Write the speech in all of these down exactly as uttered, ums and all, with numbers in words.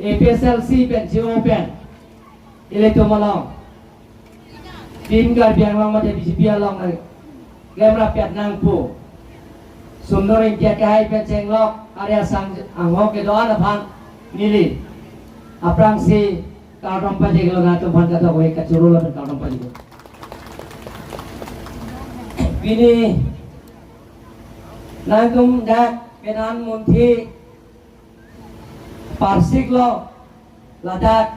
A P H L C pen J O pen ilitum along Team Karbi Anglong mate B J P along nangklemrap-et nangpo Sundor Ingti akehai pen chenglok arya sang anghok kedo-an aphan neli aphrangsi kardom pajirlo, nangtum aphan kadokave kachoro lapen kardom pajirlo. Pini nangtum dak Kenan Munthi parsiklo, ladak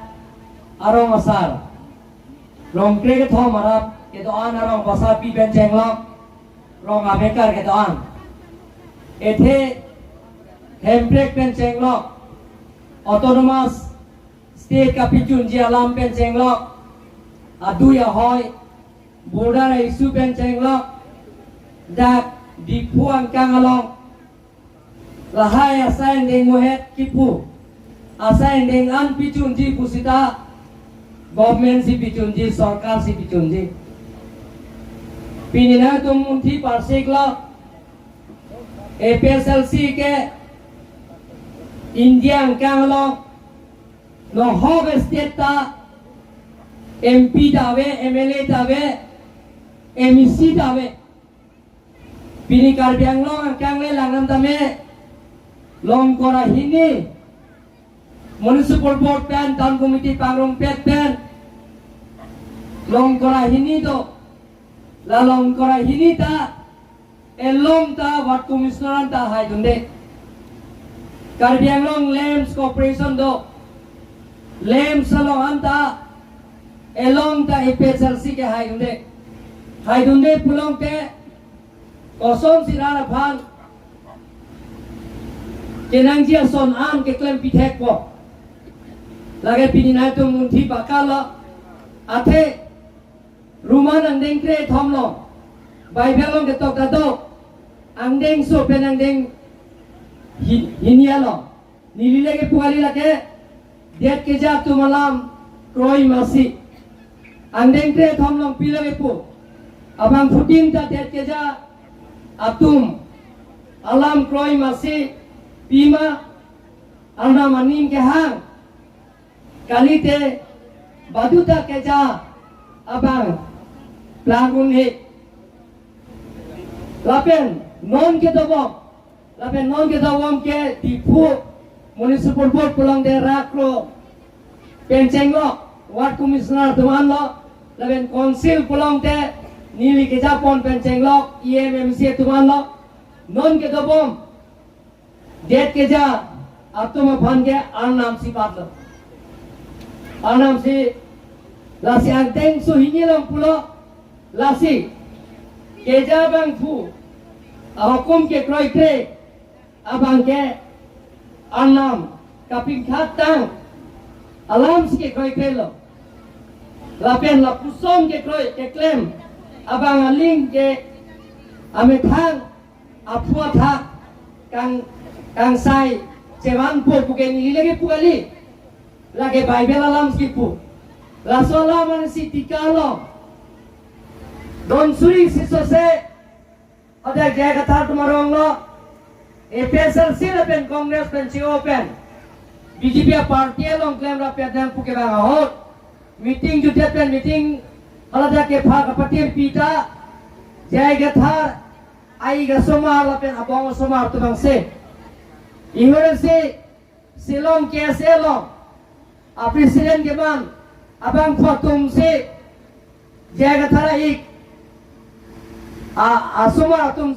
arong asar, rong krekethom arap kedo-an arong basapi pen chenglok, rong amekar kedo-an. Athe Hemprek pen chenglok, autonomous state kapachunji alam pen chenglok, adui ahoi, border issue pen chenglok, dak Diphu angkang along lahai asai angdeng muhet kipu, asai angdeng an pichunji pusita, government si pichunji, sorkar si pichunji. Pini nangtum Munthi parsiklo, A P H L C ke India angkang along nohok state ta M P ta ave, M L A ta ave, M A C ta ave. Pini Karbi Anglong angkang le lang nang tame, Longkor ahini Municipal Board pen, Town Committee pangrumpet pen Longkor ahini do. La Longkor ahini ta along ta Ward Commissioner anta haidunde. Karbi Anglong LAMPS Corporation do. LAMPS along anta along ta A P H L C ke haidunde. Haidunde pulote kosonsi rat aphan kenangji ason an keklem pithekpo. Lake pini nangtum Munthi pakalo. Athe Roman angdeng krethom along Bible along ketok kadok, angdengso pen angdeng hi-, hini along. Neli le kepu kali lake, det keja atum alam kroimasi. Angdeng krethom along pilo kepu, abangphutin ta det keja atum alam kroimasi, pima, Arnam aning kehang, kalite baduta keja abang plang unhe. Lapen non kedobom, lapen non kedobom ke Diphu Municipal Board pulote rat kro pen chenglok, Ward Commissioner atum anlo, lapen Council pulote neli kejapon pen chenglok, E M, M C atum anlo, non kedobom det keja atum aphan ke Arnam si patlo. Arnam si, lasi angdengso hini along pulo, lasi keja abangphu ahukum kekroikre abang ke Arnam kapingkhat tang alam si kekroikrelo. Lapen lapuson kekroi keklem abang aling ke amethang aphu athak kang, kangsai chevanpo pu ke neli le kepu kali. Lake Bible alam si kipu. Laso alam an si tika lo. Don suri si sose, ada J I Kathar atum arong lo. A P H L C lapen Congress pen J O pen B J P aparty along klemrap-et nangpo ke bang ahut meeting jutdet pen meeting haladak kepha kapatir pita J I Kathar aik asomar lapen abong asomar atum abangsi. Ihur si Shillong K S A along a president keman abangphu atum si J I Kathar aik a, asomar atum